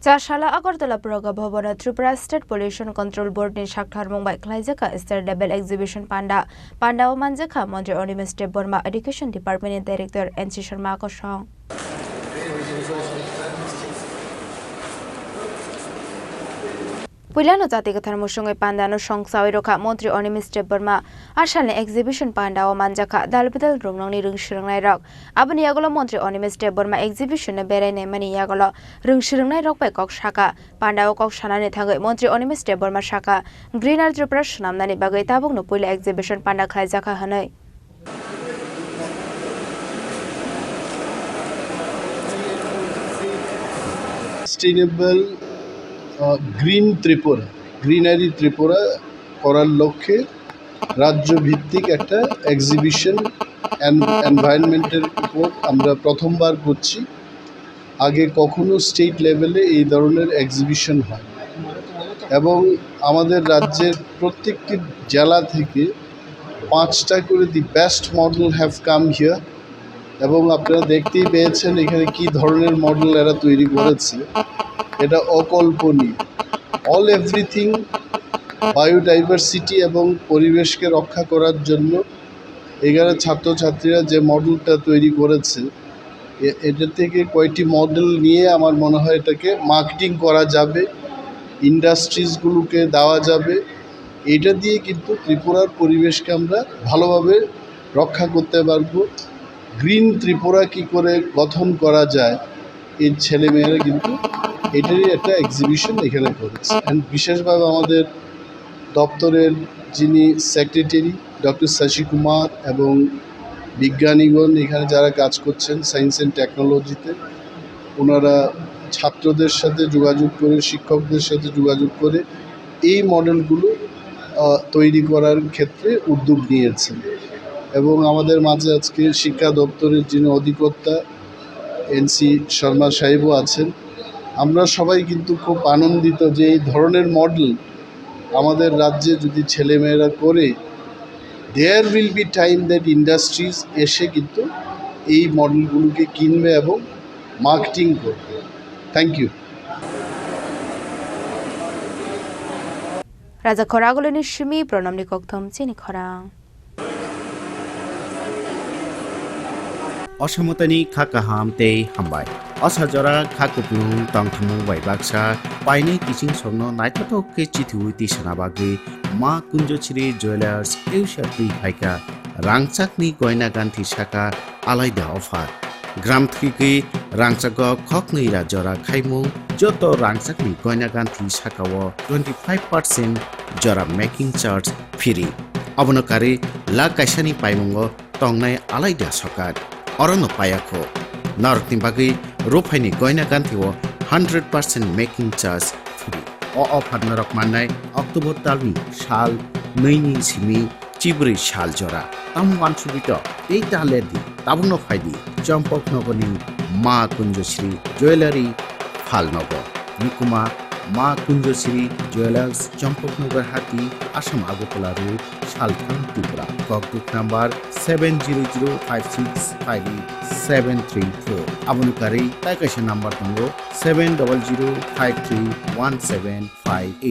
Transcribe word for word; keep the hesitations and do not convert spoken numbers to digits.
Chasala Agartala Praga Bhavan o Tripura State Pollution Control Board ni saktharmung bai khlaijak kha State Level Exhibition Panda. Panda o manjak kha Montri Animesh Debbarma, Education Department ni Director N C Sharma kosong. Puilano jati kwthar musungwi pandano songchawi rwkha Montri Animesh Debbarma. Asalni exhibition pandao manjakha dal bidal rwngnokni rwngswrwngnairok. Aboni yagulo Montri Animesh Debbarma exhibition no berai naimani yagulo rwngswrwngnairok bai kok sakha. Pandao kok sanani thangwi Montri Animesh Debbarma sakha, Greener Tripura swnamnani bagwi tabukno puila exhibition panda khlaijakha hwnwi. Sustainable, ah, green Tripura, greenery Tripura করার লক্ষ্যে রাজ্যভিত্তিক একটা exhibition N-, এনভায়রনমেন্টের উপর আমরা প্রথমবার করছি। আগে কখনো স্টেট লেভেলে এই ধরনের এক্সিবিশন হয় এবং আমাদের রাজ্যের প্রত্যেকটি জেলা থেকে পাঁচটা করে the best model have come here. এবং আপনারা দেখতেই পেয়েছেন এখানে কি ধরনের মডেল এরা তৈরি করেছে, এটা অকল্পনীয়। অল এভরিথিং, বায়োডাইভার্সিটি এবং পরিবেশকে রক্ষা করার জন্য এখানে ছাত্রছাত্রীরা যে মডেলটা তৈরি করেছে, এ-, এটা থেকে কয়েকটি মডেল নিয়ে আমার মনে হয় এটাকে মার্কেটিং করা যাবে, ইন্ডাস্ট্রিজগুলোকে দেওয়া যাবে। এটা দিয়ে কিন্তু ত্রিপুরার পরিবেশকে আমরা ভালোভাবে রক্ষা করতে পারবো। গ্রিন ত্রিপুরা কি করে গঠন করা যায়, এই ছেলেমেয়েরা কিন্তু এটারই একটা এক্সিবিশন এখানে করেছে। অ্যান্ড বিশেষভাবে আমাদের দপ্তরের যিনি সেক্রেটারি, ডক্টর শশী কুমার, এবং বিজ্ঞানীগণ এখানে যারা কাজ করছেন সায়েন্স অ্যান্ড টেকনোলজিতে, ওনারা ছাত্রদের সাথে যোগাযোগ করে, শিক্ষকদের সাথে যোগাযোগ করে এই মডেলগুলো, আহ, তৈরি করার ক্ষেত্রে উদ্যোগ নিয়েছেন। এবং আমাদের মাঝে আজকে শিক্ষা দপ্তরের যিনি অধিকর্তা এন সি শর্মা সাহেবও আছেন। আমরা সবাই কিন্তু খুব আনন্দিত যে এই ধরনের মডেল আমাদের রাজ্যে যদি ছেলেমেয়েরা করে, there will be time that industries এসে কিন্তু এই মডেলগুলোকে কিনবে এবং মার্কেটিং করবে। Thank you. Raja Khoragulini simi Pranamni kokthom chini khorang. Osamotani kha kaham tei hambai. Osa jora kha kupulung tongthumung bai baksa painai kiching songno naithothok khe chithiwi tisana bagwi Ma Kunjochiri Jewelers eusa twi phaikha. Rangchakni goina ganthi saka alaida offer. Gram thwigwi rangchago khoknwi ra jora khaimung joto rangchakni goina ganthi sakao twenty five percent jora making charge free. Abono karwi lakh kaisani paimungo tongnai alaida sokat. Orono payakho. Norokni bagwi ruphaini goina ganthio hundred percent making charge free. O offer norok mannai October talni sal nwi ni simi chibrwi sal jora. Tamo wansugwi to tei ta ler di, tabukno phai di Champaknagarni Ma Kunjoshri Jewellery Phalnogo. Nukuma Ma Kunjoshri Jewellers, Champaknagar Hati, Assam Agartala Road, Saltham, Tripura. Kokduk number seven zero zero five six five eight seven three four. Aboni karwi tai kaisa number tongo, seven double zero five three one seven five eight.